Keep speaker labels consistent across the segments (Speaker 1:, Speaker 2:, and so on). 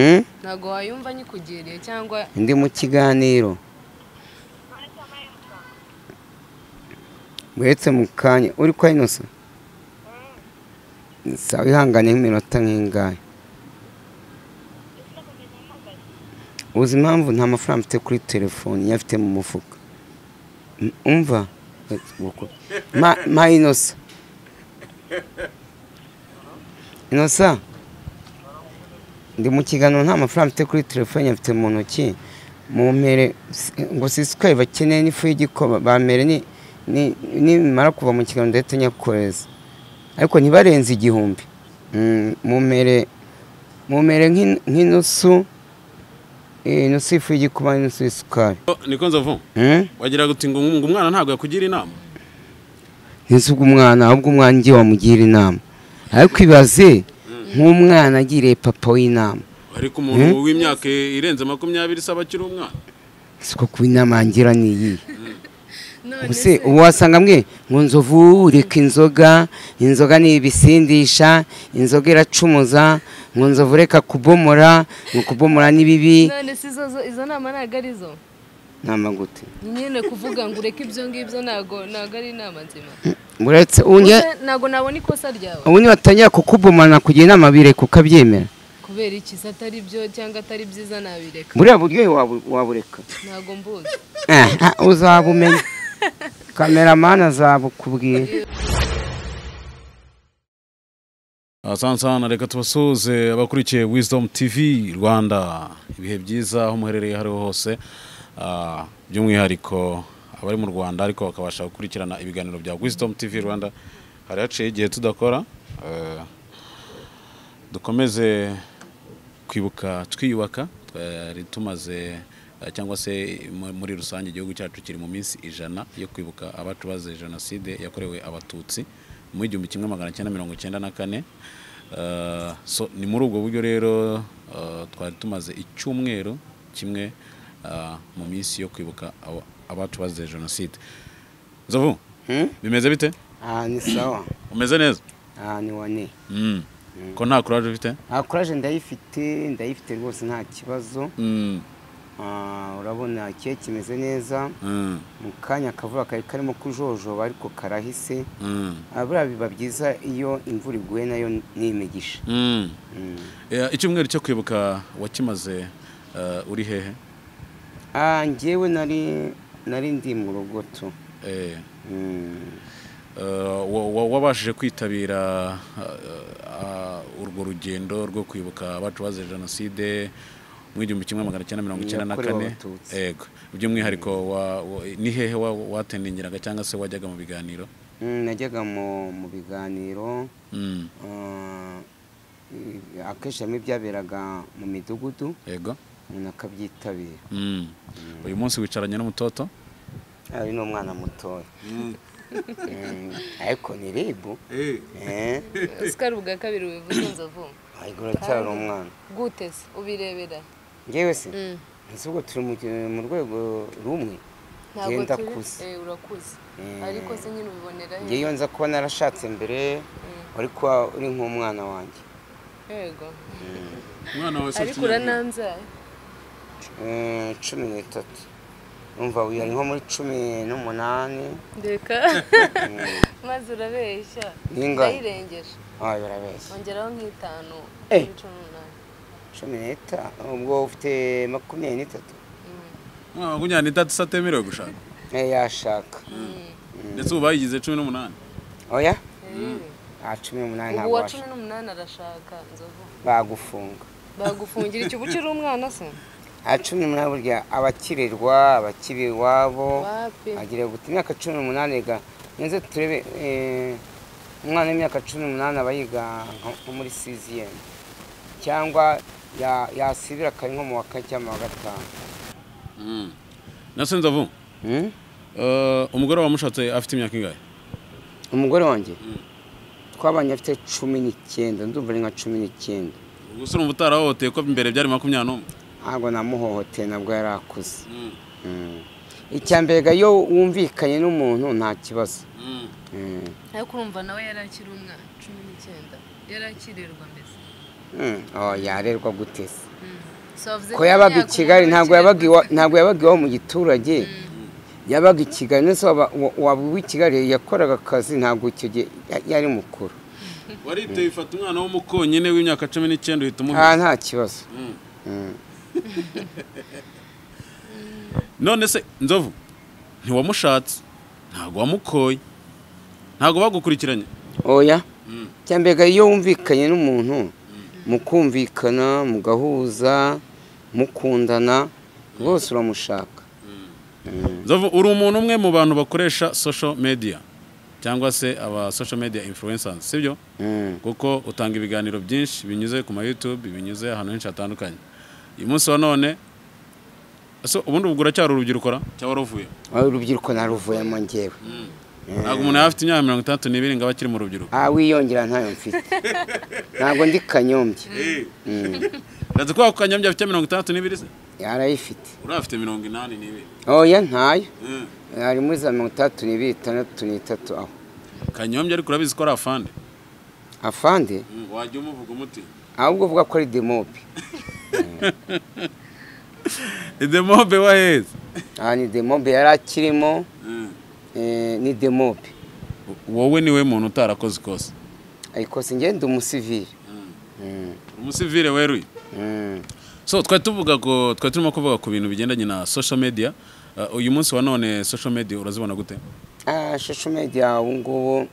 Speaker 1: Ntabwo wayumva nyikugiriye cyangwa
Speaker 2: ndi mu kiganiro uretse mu kanya uri kwa Innocent sawa ihangane nk'iminota nk'ingahe uzi impamvu nta mafaranga mfite kuri telefoni nyafite mu mufuka umva ma Innocent Innocent ndi mu kiganiro nta mafaranga mfite kuri telefoni mfite mu ntoki mumpere ngo sisukari bakeneye n'ifu y'igikoma bamere ni nimara kuva mu kiganiro ndahita nyakohereza ariko ntibarenze 1000 mumpere nk'inusu inusu y'ifu y'igikoma n'inusu y'isukari.
Speaker 3: Niko Nzovu wagira guti ngo umwana ntabwo yakugira inama?
Speaker 2: Nzi umwana ahubwo umwana ngiye wamugira inama ariko ibaze nk'umwana agiriye papa w'inama
Speaker 3: ariko umuntu w'imyaka irenze 20 saba akiri umwana
Speaker 2: siko kuba inama ngira niyi ubuse wasanga mwe ngo Nzovu reka inzoga inzoga ni ibisindisha inzoga iracumuza ngo Nzovu reka kubomora ngo kubomora ni bibi.
Speaker 1: None si izo nama ntago ari zo
Speaker 2: nama gute
Speaker 1: nyine kuvuga ngo ureke ibyo ngibyo ntago ari inama nzima.
Speaker 2: Uretse unye
Speaker 1: ntago nabona ikosa ryawe
Speaker 2: ubundi batangira kukubomana kugira inama bireka ukabyemera
Speaker 1: kubera iki se atari byo cyangwa atari byiza nabireka
Speaker 2: buriya buryohe wabureka
Speaker 1: ntago mbuzi
Speaker 2: uzabumenya kameramani azabukubwira.
Speaker 3: Asante sana, reka tubasuhuze abakurikiye Wisdom TV Rwanda, ibihe byiza aho muherereye hariho hose, by'umwihariko abari mu Rwanda ariko bakabasha gukurikirana ibiganiro bya Wisdom TV Rwanda. Hari haciye igihe tudakora, dukomeze kwibuka twiyubaka. Twari tumaze cyangwa se muri rusange igihugu cyacu kiri mu minsi 100 yo kwibuka abacu bazize jenoside yakorewe abatutsi mu 1994. So ni muri ubwo buryo rero twari tumaze icyumweru kimwe mu minsi yo kwibuka abacu bazize jenoside. Nzovu bimeze bite?
Speaker 2: Ni sawa.
Speaker 3: Umeze neza?
Speaker 2: Ni wane.
Speaker 3: Ko nta courage ufite?
Speaker 2: Courage ndayifite rwose nta kibazo. Urabona ikihe kimeze neza mu kanya akavuga kari karimo kujojoba ariko karahise. Buriya biba byiza iyo imvura iguye nayo ni imigisha.
Speaker 3: Icyumweru cyo kwibuka wakimaze uri hehe?
Speaker 2: Njyewe nari ndi mu rugo tu.
Speaker 3: Wabashije kwitabira urwo rugendo rwo kwibuka abacu bazize jenoside mu 1994? Yego, by'umwihariko ni hehe watendingiraga cyangwa se wajyaga mu biganiro?
Speaker 2: Najyaga mu biganiro akenshi hamwe byaberaga mu midugudu.
Speaker 3: Yego,
Speaker 2: umuntu akabyitabira.
Speaker 3: Uyu munsi wicaranye n'umutoto?
Speaker 2: Ari n'umwana mutoya ariko ni ribu.
Speaker 1: Oscar ubwa kabiri ubivuze Nzovu.
Speaker 2: Ariko uracyari umwana.
Speaker 1: Gute se ubirebera?
Speaker 2: Ngewe se nzi ubwo turi mu rwego rumwe. Ngenda kuze.
Speaker 1: Urakuze ariko se nyine ubibonera he?
Speaker 2: Ngewe nza kuba narashatse mbere wari kuba uri nk'umwana wanjye.
Speaker 1: Yego.
Speaker 3: Umwana wawe se
Speaker 1: ariko urananzaye?
Speaker 2: 13. Umva uyu ari nko muri 18.
Speaker 1: Ndeka maze urabeshya. Ndayirengeje.
Speaker 2: Urabeshya.
Speaker 1: Ongeraho nk'itanu kuri 18.
Speaker 2: 15 ubwo ufite 23.
Speaker 3: 23 se atemerewe gushaka?
Speaker 2: Yashaka.
Speaker 3: Ndetse ubu bayigize 18.
Speaker 2: Oya? 18 ntabwo.
Speaker 1: Ubu wa 18 arashaka Nzovu.
Speaker 2: Bagufunga.
Speaker 1: Bagufungira icyo ukiri umwana se?
Speaker 2: 18 burya abakirerwa abakibi iwabo agira guta imyaka 18 ga nze turebe umwana w'imyaka 18 aba yiga nko muri 6e cyangwa yasibira kari nko mu wa 4 cyangwa mu wa 5.
Speaker 3: Nase Nzovu umugore wamushatse afite imyaka ingahe?
Speaker 2: Umugore wanjye twabanye afite 19, ndumva ari nka 19.
Speaker 3: Ubwo se urumva utarahohoteye ko imbere byari 21?
Speaker 2: Ntabwo namuhohoteye nabwo yari akuze. Icya mbere iyo wumvikanye n'umuntu nta kibazo.
Speaker 1: Ariko urumva nawe yari akiri umwana 19 yari akirerwa mbese.
Speaker 2: Oh, yarerwa gute se? Ko yabaga i Kigali, ntabwo yabaga iwabo mu giturage, yabaga i Kigali. Nese waba uw'i Kigali yakoraga akazi, ntabwo icyo gihe yari mukuru.
Speaker 3: Wariteye ufata umwana w'umukonyine w'imyaka 19 uhita umuha?
Speaker 2: Nta kibazo.
Speaker 3: None se Nzovu ntiwamushatse, ntabwo wamukoye, ntabwo bagukurikiranye?
Speaker 2: Oya, cyambega iyo wumvikanye n'umuntu mukumvikana, mugahuza, mukundana, rwose uramushaka.
Speaker 3: Nzovu, uri umuntu umwe mu bantu bakoresha social media cyangwa se aba social media influencers, sibyo? Kuko utanga ibiganiro byinshi binyuze ku ma YouTube, binyuze ahantu henshi hatandukanye. Uyu munsi wa none so ubundi ubwo uracyari urubyiruko ra cyangwa waruvuye?
Speaker 2: Urubyiruko naruvuyemo njyewe.
Speaker 3: Ntabwo umuntu yaba afite imyaka 62 ngo abe akiri mu rubyiruko.
Speaker 2: Wiyongera ntayo mfite. Ntabwo ndi Kanyombya.
Speaker 3: Ndazi ko Kanyombya afite 62 se?
Speaker 2: Yarayifite.
Speaker 3: Urafite 82.
Speaker 2: Oya ntayo. Ari muri za 32, 63 aho.
Speaker 3: Kanyombya ariko urabizi ko ari afande.
Speaker 2: Afande?
Speaker 3: Wajya umuvuga umuti.
Speaker 2: Ahubwo uvuga ko ari demobe.
Speaker 3: Demobe waheze.
Speaker 2: Ni demobe yarakirimo. Ni demobe.
Speaker 3: Wowe niwe muntu utarakoze ikosa.
Speaker 2: Ikosa nge ndi umusivile.
Speaker 3: Umusivile weruye. So twari tuvuga ko twari turimo kuvuga ku bintu bigendanye na social media. Uyu munsi wa none social media urazibona gute?
Speaker 2: Social media ubu ngubu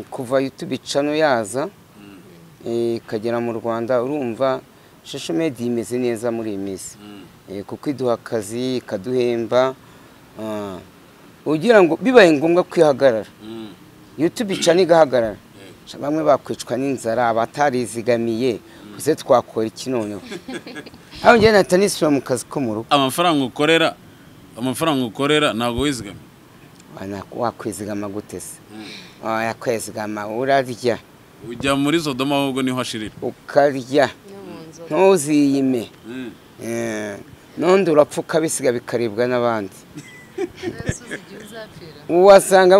Speaker 2: kuva YouTube channel yaza ikagera mu Rwanda, urumva social media imeze neza muri iyi minsi. Kuko iduha akazi, ikaduhemba. Ugira ngo bibaye ngombwa kwihagarara, YouTube channel igahagarara, bamwe bakwicwa n'inzara, abatarizigamiye, uze twakora iki noneho? Aho njye natanisubira mu kazi ko mu rugo.
Speaker 3: Amafaranga ukorera ntabwo wizigama?
Speaker 2: Wakwizigama gute se? Yakwizigama urarya.
Speaker 3: Ujya muri Sodoma ahubwo niho hashirira.
Speaker 2: Ukarya ntuziyime. Nundi urapfa ukabisiga bikaribwa n'abandi. Wasanga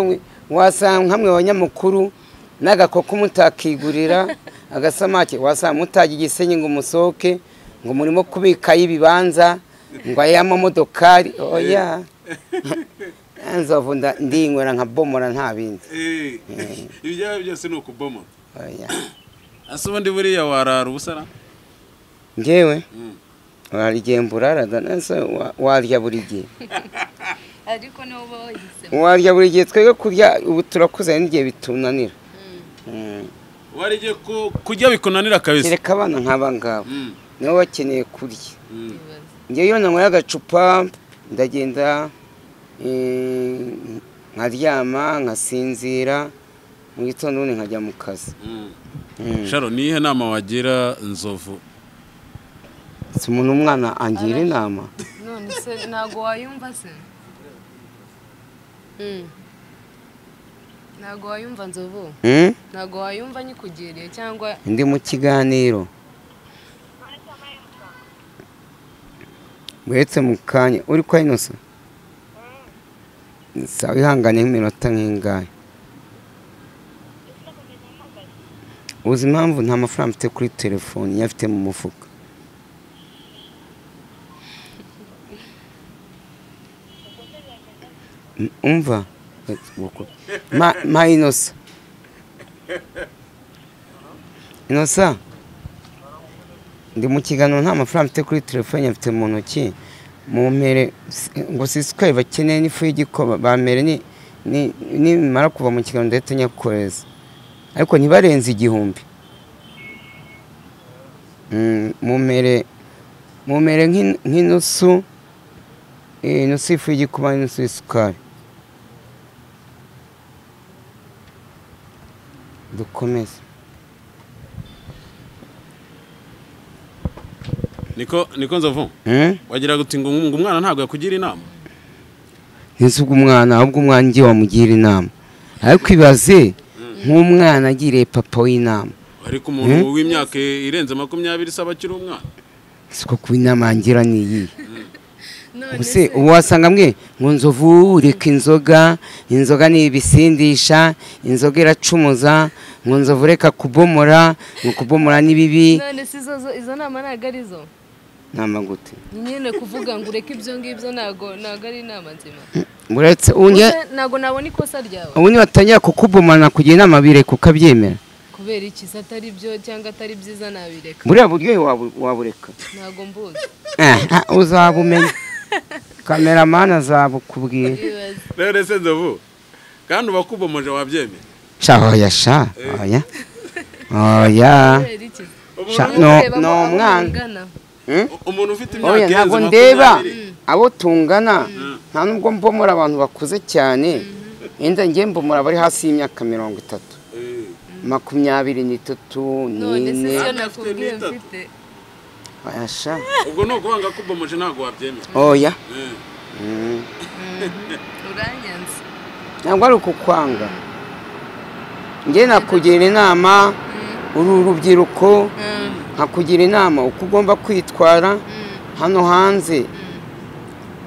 Speaker 2: nkamwe abanyamakuru n'agakoko mutakigurira, agasamake wasanga mutajya Igisenyi ngo musohoke, ngo murimo kubikayo ibibanza, ngo ay'amamodokari. Oya, Nzovu ndinywera nka bomora nta bindi.
Speaker 3: Ibyawe byose ni ukubomora.
Speaker 2: Oya.
Speaker 3: Ase ubundi buriya warara ubusara?
Speaker 2: Njyewe warigembura warya buri gihe.
Speaker 1: Ariko niwo uba wahisemo.
Speaker 2: Warya buri gihe, twebwe kurya ubu turakuze n'igihe bitunanira.
Speaker 3: Warige kurya bikunanira kabisa.
Speaker 2: Kereka abana nk'aba ngaba nibo bakeneye kurya. Njyewe iyo nanyweye agacupa ndagenda nkaryama, nkasinzira, mu gitondo ubundi nkajya mu kazi.
Speaker 3: Sharo, ni iyihe nama wagira Nzovu?
Speaker 2: Si umuntu umwana angira inama.
Speaker 1: None se ntabwo wayumva se? Ntabwo wayumva Nzovu? Ntabwo wayumva nyikugiriye cyangwa
Speaker 2: ndi mu kiganiro? Uretse mu kanya uri kwa Innocent? Sawa, ihangane nk'iminota nk'ingahe? Uzi impamvu nta mafaranga mfite kuri telefoni, nyafite mu mufuka. Umva ma Innocent. Innocent, ndi mu kiganiro nta mafaranga mfite kuri telefoni, mfite mu ntoki. Mumpere ngo sisukari bakeneye n'ifu y'igikoma, bamere ni nimara kuva mu kiganiro ndahita nyakoreza, ariko ntibarenze 1000. Mumere nk'inusu, inusu y'ifu y'igikoma n'inusu y'isukari. Dukomeze.
Speaker 3: Niko Nzovu, wagira guti ngo umwana ntabwo yakugira inama?
Speaker 2: Nzi ubwo umwana, ahubwo umwana ngiye wamugira inama. Ariko ibaze nk'umwana agiriye papa w'inama.
Speaker 3: Ariko umuntu w'imyaka irenze 20 saba akiri umwana.
Speaker 2: Siko kuba inama yangira ni iyi. Ubuse ubu wasanga mwe ngo Nzovu reka inzoga, inzoga ni ibisindisha, inzoga iracumuza, Ngo Nzovu reka kubomora, ngo kubomora ni bibi.
Speaker 1: None si izo nama ntago ari zo.
Speaker 2: Nama gute?
Speaker 1: Nyine kuvuga ngo ureke ibyo ngibyo ntago ari inama nzima.
Speaker 2: Uretse unye
Speaker 1: ntago nabona ikosa ryawe.
Speaker 2: Ubu nibatangira kukubomora nakugira inama bireka ukabyemera.
Speaker 1: Kubera iki se atari byo cyangwa atari byiza nabireka.
Speaker 2: Buriya buryohe wabureka.
Speaker 1: Ntago mbuzi.
Speaker 2: Uzabumenya. Kameramana azabukubwira.
Speaker 3: Rero se Nzovu kandi ubakubomoje wabyemera.
Speaker 2: Sha oya sha oya. Oya. No no mwana.
Speaker 3: Umuntu ufite imyaka irenze
Speaker 2: ntabwo ndeba abo tungana, nta nubwo mbomora abantu bakuze cyane. Enda ngiye mbomora bari hasi y'imyaka 30. 23
Speaker 1: none se nakubwiye mfite.
Speaker 2: Oya sha.
Speaker 3: Ubwo no kubanga kubomoje ntago wabyemera.
Speaker 2: Oya.
Speaker 1: Uranyanze.
Speaker 2: Ntabwo ari ukukwanga. Ngiye nakugira inama uru rubyiruko, nkakugira inama uko ugomba kwitwara hano hanze.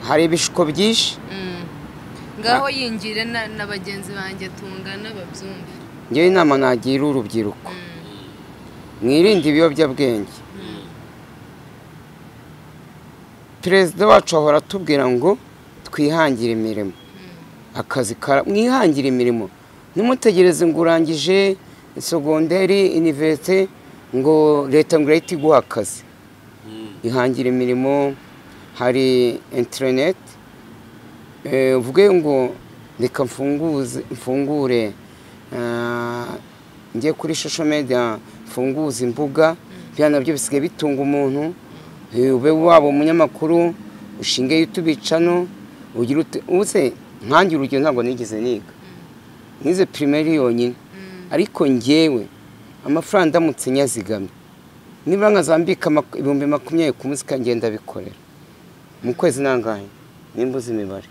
Speaker 2: Hari ibishuko byinshi.
Speaker 1: Ngaho yingire na bagenzi banjye tungana babyumve.
Speaker 2: Ngiye inama nagira urubyiruko, mwirinde ibiyobyabwenge. Perezida wacu ahora atubwira ngo twihangire imirimo. Akazi mwihangire imirimo. Ntimutegereze ngo urangije segonderi, universite ngo leta ngo irahite iguha akazi. Ihangire imirimo, hari internet. Uvuge ngo reka mfungure njye kuri social media mfunguze imbuga, bya nabyo bisigaye bitunga umuntu. Ube waba umunyamakuru, ushinge YouTube channel, ugira use nkange urugero ntabwo nigeze niga. Nize primaire yonyine. Ariko ngewe amafaranga ndamutse nyazigamye, niba nkazambika 20,000 ku munsi kangenda bikorera mu kwezi nangahe nimbuze imibare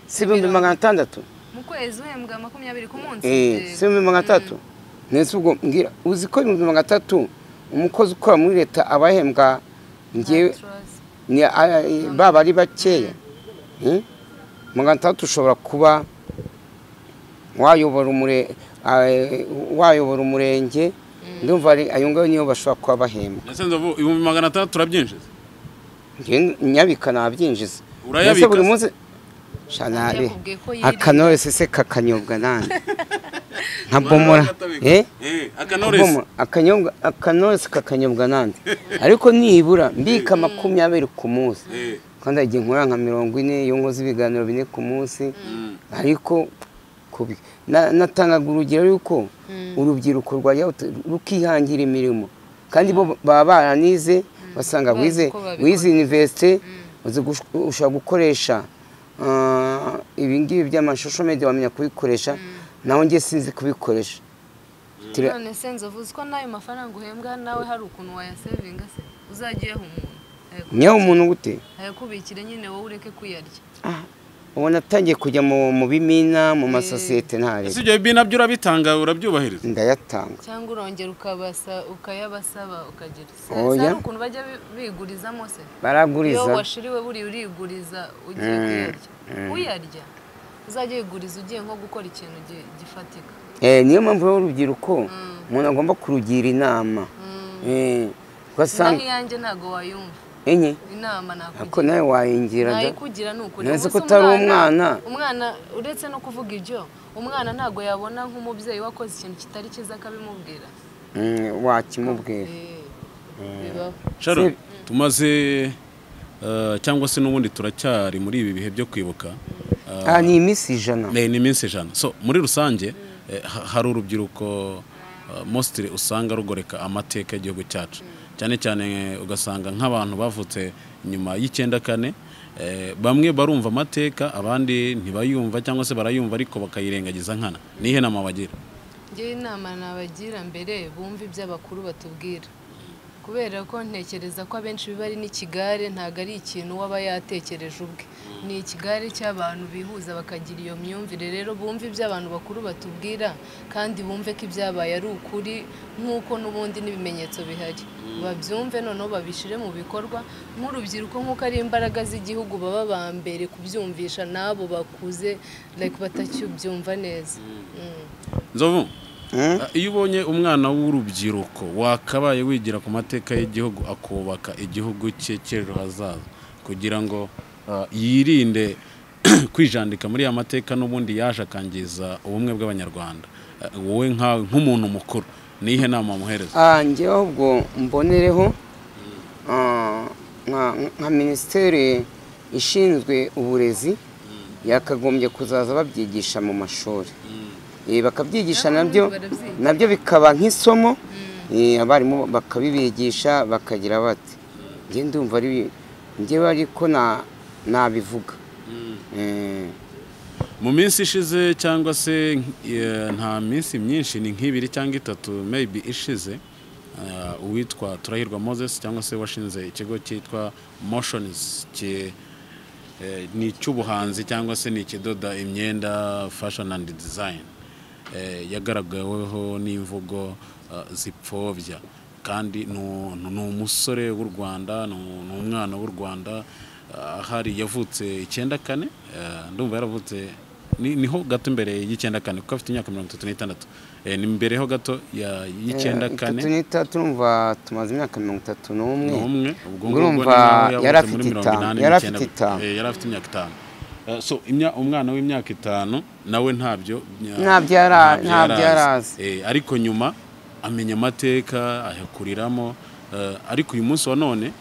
Speaker 2: si 600,000
Speaker 1: mu kwezi uhembwa 20 ku munsi.
Speaker 2: Si 300,000. Nese ubwo mbwira uzi ko 300,000 umukozi ukora muri leta abahembwa ngewe ni baba ari bakeya. 600 ushobora kuba wayobora umurenge, ndumva ari ayo ngayo niyo bashobora kuba bahembwa.
Speaker 3: Nese Nzovu 600,000 urabyinjiza?
Speaker 2: Nyabika nabyinjiza. Urayabika buri munsi shanabe akanore se kakanyobwa nande nkabomora akanore akanore kakanyobwa nande. Ariko nibura mbika 20 ku munsi, kandi igihe nkora nka 40 iyo nkoze ibiganiro 4 ku munsi. Ariko natangaga urugero yuko urubyiruko rwajya rukihangira imirimo, kandi bo baba baranize, basanga wize university, ushobora gukoresha ibi ngibi by'amashusho media wamenya kubikoresha, naho ngiye sinzi kubikoresha.
Speaker 1: None se Nzovu uzi ko nayo mafaranga uhembwa nawe hari ukuntu wayasevinga se uzagiyeho umuntu?
Speaker 2: Nyawe umuntu gute?
Speaker 1: Ayakubikire nyine wowe ureke kuyarya.
Speaker 2: Ubona atangiye kujya mu bimina mu masosiyete ntare.
Speaker 3: Ese ibyo bimina byo urabitanga urabyubahiriza?
Speaker 2: Ndayatanga.
Speaker 1: Cyangwa urongera ukabasa ukayabasaba ukagira. Hari ukuntu bajya bigurizamo se?
Speaker 2: Baraguriza.
Speaker 1: Iyo washiriwe buri uriguriza ugiye kuyarya. Uyarya. Uzajya wiguriza ugiye nko gukora ikintu gifatika.
Speaker 2: Niyo mpamvu urubyiruko umuntu agomba kurugira inama. Ugasanga
Speaker 1: iyanjye ntago wayumva.
Speaker 2: Enye
Speaker 1: inama nakugira.
Speaker 2: Ako nawe wayingira da.
Speaker 1: Nayikugira nukuri.
Speaker 2: Nese ko utari umwana.
Speaker 1: Umwana uretse no kuvuga ibyo, umwana ntago yabona nk'umubyeyi wakoze ikintu kitari cyiza akabimubwira.
Speaker 2: Wakimubwira.
Speaker 3: Sharon, tumaze cyangwa se n'ubundi turacyari muri ibi bihe byo kwibuka.
Speaker 2: Ni iminsi 100.
Speaker 3: Ni iminsi 100. So muri rusange hari urubyiruko mostly usanga rugoreka amateka y'igihugu cyacu. Cyane cyane ugasanga nk'abantu bavutse nyuma y'94, bamwe barumva amateka abandi ntibayumva cyangwa se barayumva ariko bakayirengagiza nkana. Nihe nama bagira?
Speaker 1: Ngiye inama nabagira mbere bumva ibyo abakuru batubwira. Kubera ko ntekereza ko abenshi biba ari n'ikigare, ntago ari ikintu waba yatekereje ubwe. Ni ikigare cy'abantu bihuza bakagira iyo myumvire. Rero bumve ibyo abantu bakuru batubwira kandi bumve ko ibyabaye ari ukuri nk'uko n'ubundi n'ibimenyetso bihari. Babyumve noneho babishire mu bikorwa nk'urubyiruko, nk'uko ari imbaraga z'igihugu baba ba mbere kubyumvisha n'abo bakuze like batacyubyumva neza.
Speaker 3: Nzovu, Iyo ubonye umwana w'urubyiruko wakabaye wigira ku mateka y'igihugu, akubaka igihugu cye cy'ejo hazaza, kugira ngo yirinde kwijandika muri ya mateka n'ubundi yaje akangiza ubumwe bw'Abanyarwanda, wowe nkawe nk'umuntu mukuru nihe nama wamuhereza?
Speaker 2: Njyewe ahubwo mbonereho nka minisiteri ishinzwe uburezi yakagombye kuzaza babyigisha mu mashuri, bakabyigisha nabyo bikaba nk'isomo, abarimu bakabibigisha bakagira bati njye ndumva ari njyewe ariko nabivuga.
Speaker 3: Mu minsi ishize cyangwa se nta minsi myinshi, ni nk'ibiri cyangwa itatu maybe ishize, uwitwa Turahirwa Moses cyangwa se washinze ikigo cyitwa Motions, ni icy'ubuhanzi cyangwa se ni ikidoda imyenda, fashion and design, yagaragaweho n'imvugo zipfobya, kandi ni umusore w'u Rwanda, ni umwana w'u Rwanda, ahari yavutse 94, ndumva yaravutse niho gato imbere y'94, kuko afite imyaka 36, ni mbere ho gato ya 94.
Speaker 2: 33, urumva tumaze imyaka 31,
Speaker 3: ubwo
Speaker 2: urumva yari afite 5, yari afite 5,
Speaker 3: yari afite imyaka 5. So umwana w'imyaka 5 nawe ntabyo
Speaker 2: yarazi,
Speaker 3: ariko nyuma amenya amateka ayakuriramo. Ariko uyu munsi wa none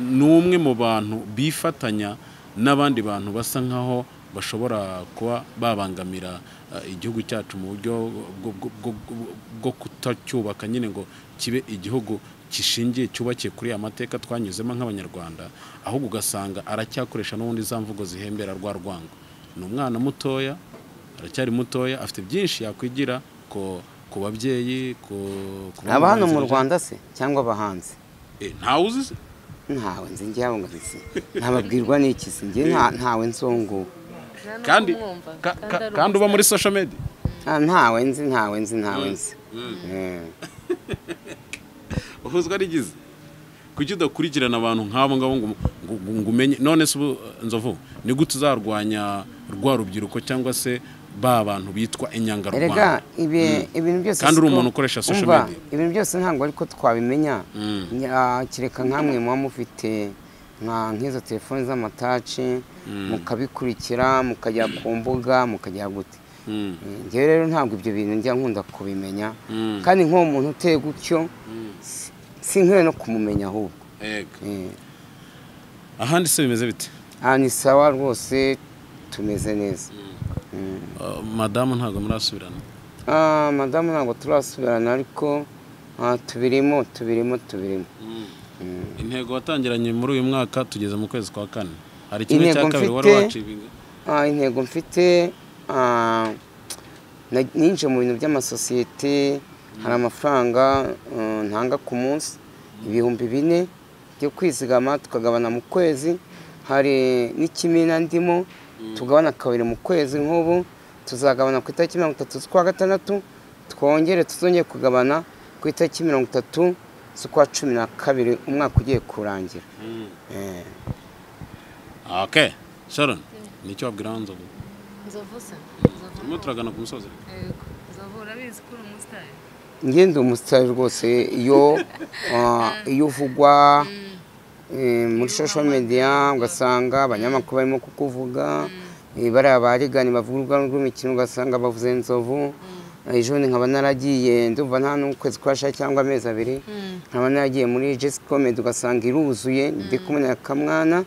Speaker 3: ni umwe mu bantu bifatanya n'abandi bantu basa nkaho bashobora kuba babangamira igihugu cyacu mu buryo bwo kutacyubaka nyine ngo kibe igihugu kishingiye cyubakiye kuri amateka twanyuzemo nk'Abanyarwanda, ahubwo ugasanga aracyakoresha n'ubundi za mvugo zihembera rwa rwango. Ni umwana mutoya, aracyari mutoya, afite byinshi yakwigira ku babyeyi, ku
Speaker 2: aba hano mu Rwanda se cyangwa abahanzi.
Speaker 3: Ntawe uzi se?
Speaker 2: Ntawe nzi, njye abo nzi ntababwirwa n'iki se, njye ntawe nzongo.
Speaker 3: Kandi kandi uba muri social media?
Speaker 2: Ntawe nzi, ntawe nzi, ntawe nzi.
Speaker 3: Uhuzwa rigize kuki udakurikirana abantu nk'abo ngabo ngo umenye? None se ubu Nzovu ni gute uzarwanya rwa rubyiruko cyangwa se ba bantu bitwa inyangarwanda?
Speaker 2: Erega ibintu byose,
Speaker 3: kandi uri umuntu ukoresha social media,
Speaker 2: ibintu byose ntabwo ariko twabimenya, kireka nkamwe muba mufite nk'izo telefoni z'amataci, mukabikurikira, mukajya ku mbuga, mukajya gute. Njyewe rero ntabwo ibyo bintu njya nkunda kubimenya, kandi nk'uwo muntu uteye gutyo sinkwiye no kumumenya ahubwo.
Speaker 3: Ahandi se bimeze bite?
Speaker 2: Ni sawa rwose, tumeze neza.
Speaker 3: Madamu ntabwo murasubirana?
Speaker 2: Madamu ntabwo turasubirana, ariko tubirimo.
Speaker 3: Intego watangiranye muri uyu mwaka tugeze mu kwezi kwa 4, hari kimwe cya kabiri wari wacibinga?
Speaker 2: Intego mfite, ninje mu bintu by'amasosiyete, hari amafaranga ntanga ku munsi 4000 byo kwizigama, tukagabana mu kwezi, hari n'ikimina ndimo tugabana kabiri mu kwezi, nk'ubu tuzagabana ku itariki 30 z'ukwa 6, twongere tuzongeye kugabana ku itariki 30 z'ukwa 12 umwaka ugiye kurangira.
Speaker 3: Okay, Sharon, nicyo wabwira Nzovu?
Speaker 1: Nzovu se?
Speaker 3: Nzovu turagana ku musozi.
Speaker 1: Yego, Nzovu urabizi ko uri umusitari?
Speaker 2: Njye ndi umusitari rwose, iyo uvugwa muri social media ugasanga abanyamakuru barimo kukuvuga, bariya barigani bavuga uruganda rw'imikino ugasanga bavuze Nzovu. Ejo nkaba naragiye, ndumva nta n'ukwezi kwasha cyangwa amezi 2, nkaba naragiye muri Jess Comedy ugasanga iruzuye, ndi kumwe na Kamwana.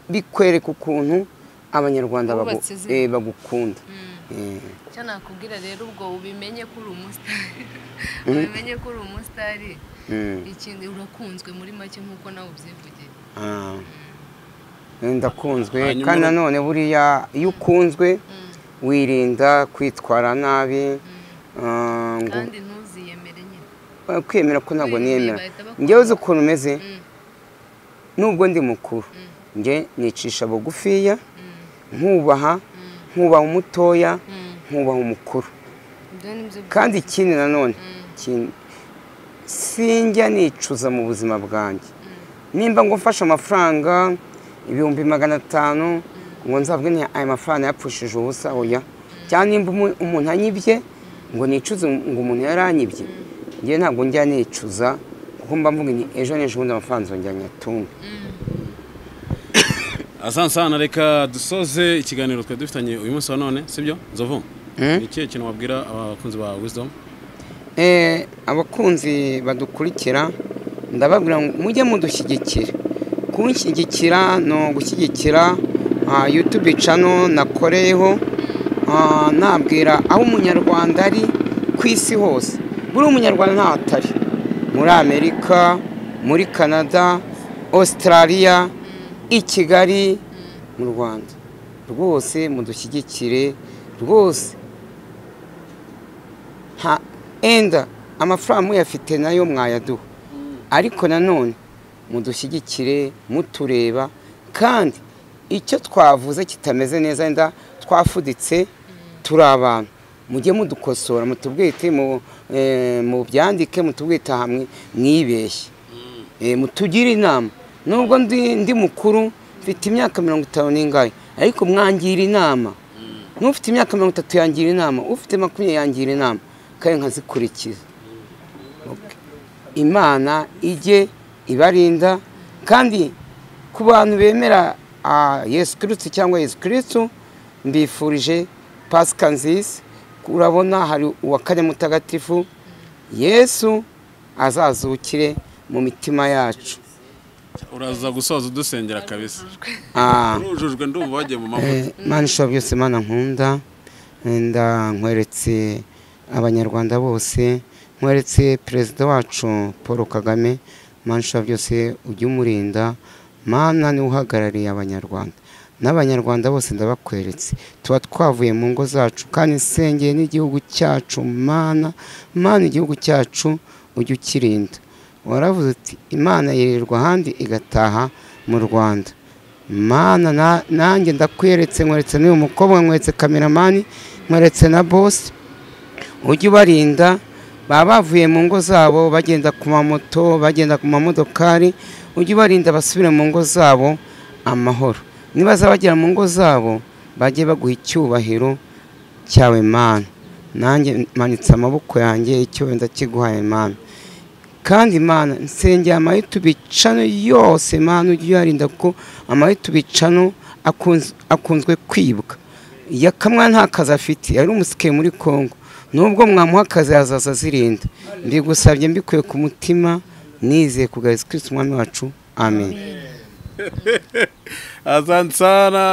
Speaker 2: Bikwereka ukuntu Abanyarwanda bagukunda.
Speaker 1: Icyo nakubwira rero, ubwo ubimenye ko uri umusitari, ubimenye ko uri umusitari, ikindi urakunzwe muri make nk'uko nawe ubyivugira.
Speaker 2: Ndakunzwe, kandi nanone buriya iyo ukunzwe wirinda kwitwara nabi,
Speaker 1: kandi ntuziyemere nyine.
Speaker 2: Kwiyemera ko ntabwo niyemera. Njyewe uzi ukuntu umeze, nubwo ndi mukuru njye nicisha bugufiya, nkubaha, nkubaha umutoya, nkubaha umukuru. Kandi ikindi nanone, sinjya nicuza mu buzima bwanjye. Nimba ngo mfashe amafaranga 500,000 ngo nzabwe nti aya mafaranga yapfushije ubusa, oya. Cyangwa nimba umuntu anyibye Ngo nicuze ngo umuntu yaranyibye, njye ntabwo njya nicuza, kuko mba mvuga nti ejo n'ejo bundi amafaranga nzongera nyatunge.
Speaker 3: Asante sana, reka dusoze ikiganiro twari dufitanye uyu munsi wa none, sibyo Nzovu? Ni ikihe kintu wabwira abakunzi ba Wisdom?
Speaker 2: Abakunzi badukurikira ndababwira ngo mujye mudushyigikira. Kunshyigikira no gushyigikira YouTube channel nakoreyeho, nabwira aho umunyarwanda ari ku isi hose. Buri umunyarwanda ntaho atari, muri Amerika, muri Canada, Australia, i Kigali, mu Rwanda. Rwose mudushyigikire rwose. Enda amafaranga muyafite nayo mwayaduha, ariko nanone mudushyigikire mutureba, kandi icyo twavuze kitameze neza enda twafuditse turi abantu, mujye mudukosora, mutubwite mu byandike, mutubwite hamwe mwibeshye, mutugire inama. Nubwo ndi mukuru mfite imyaka 50 n'ingahe, ariko mwangira inama. N'ufite imyaka 30 yangira inama, ufite 20 yangira inama, kandi nkazikurikiza. Imana ijye ibarinda, kandi ku bantu bemera Yesu Kristo cyangwa Yesu Kristo, mbifurije Pasika nziza. Urabona hari uwa kane mutagatifu, Yesu azazukire mu mitima yacu.
Speaker 3: Uraza gusoza udusengera kabisa. Urujujwe ndumva wagiye mu mavuta.
Speaker 2: Mana ishobora byose, Mana nkunda, nkweretse abanyarwanda bose, nkweretse perezida wacu Paul Kagame. Mana ishobora byose ujye umurinda, Mana ni uhagarariye abanyarwanda n'abanyarwanda bose ndabakweretse. Tuba twavuye mu ngo zacu, kandi nsengeye n'igihugu cyacu. Mana, Mana igihugu cyacu ujye ukirinda. Waravuze uti Imana yirirwa ahandi igataha mu Rwanda. Mana nanjye ndakweretse, nkweretse n'uyu mukobwa, nkweretse kameramani, nkweretse na boss, ujye ubarinda. Baba bavuye mu ngo zabo bagenda ku mamoto, bagenda ku mamodokari, ujye ubarinda basubire mu ngo zabo amahoro. Nibaza bagera mu ngo zabo bajye baguha icyubahiro cyawe Mana. Nanjye manitse amaboko yanjye, icyo ndakiguhaye Mana. Kandi Mana nsengera ama YouTube channel yose, Mana ujye uyarinda, kuko ama YouTube channel akunzwe kwibwa. Yakamwa nta kazi afite, yari umusike muri Kongo, nubwo mwamuha akazi azaza azirinda. Mbigusabye mbikuye ku mutima, nizeye ku bwa Yesu Kristo umwami wacu, amen.
Speaker 3: Asante sana.